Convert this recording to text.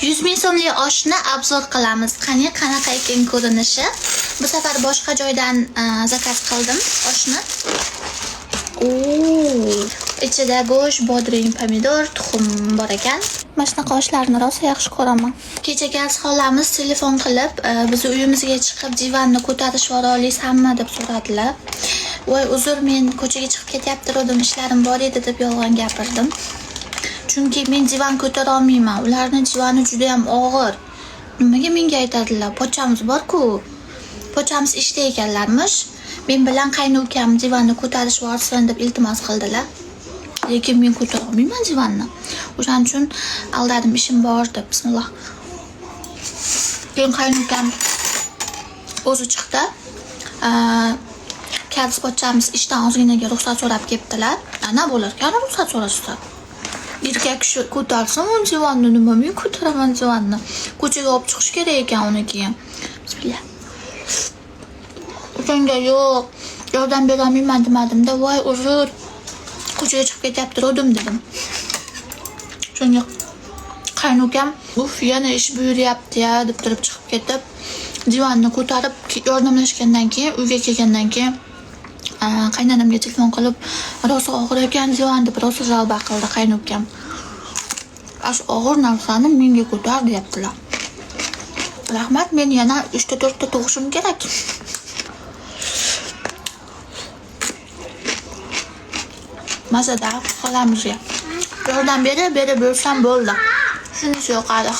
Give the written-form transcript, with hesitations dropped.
100 ming so'mlik oshni обзор qilamiz. Qani, qanaqa ekan ko'rinishi? Bu safar boshqa joydan zakaz qildim oshni. Oo, ichida go'sht, bodring, pomidor, tuxum bor ekan. Mana shunaqa oshlarni rosa yaxshi ko'raman. Kecha gaz xolamiz telefon qilib, bizni uyimizga chiqib divanni ko'tarishib yubora olasanmi deb so'radilar. Voy, uzr, men ko'chaga chiqib ketyaptirdim, ishlarim bor edi deb yolg'on gapirdim. Chunki men divan ko'tara olmayman. Ularni divani juda ham og'ir. Nimaga menga aytadilar? Pochchamiz bor-ku. Pochchamiz ishda ekanlarmish. Men bilan qaynukam divanni ko'tarishib yuborsin deb iltimos qildilar. Lekin men ko'tara olmayman divanni. O'shaning uchun aldadim, ishim bor deb. Bismillah. Keyin qaynukam o'zi chiqdi. Kalis pochchamiz ishdan ozginaga ruxsat so'rab kelibdilar. Ana bo'larkan ruxsat so'rashsa. Erkak kishi ko'tarsin u divanni, nima men ko'taraman divanni. Ko'chaga olib chiqish kerak ekan uni keyin. Bismillah. O'shanga yo'q, yordam berolmayman demadimda, voy uzr, ko'chaga chiqib ketyaptirdim dedim. Shunga qaynukam, uf, yana ish buyuryapti-ya deb turib chiqib ketib, divanni ko'tarib yordamlashgandan keyin, uyga kelgandan keyin qaynonamga telefon qilib, rosa og'ir ekan divan deb rosa жалоба qildi qaynukam. Shu og'ir narsani menga ko'tar deyaptilar. Rahmat, men yana 3 ta 4 ta tug'ishim kerak. Mazada xolamizga. Yordam berib, berib yursam bo'ldi. Shunisi yoqadi.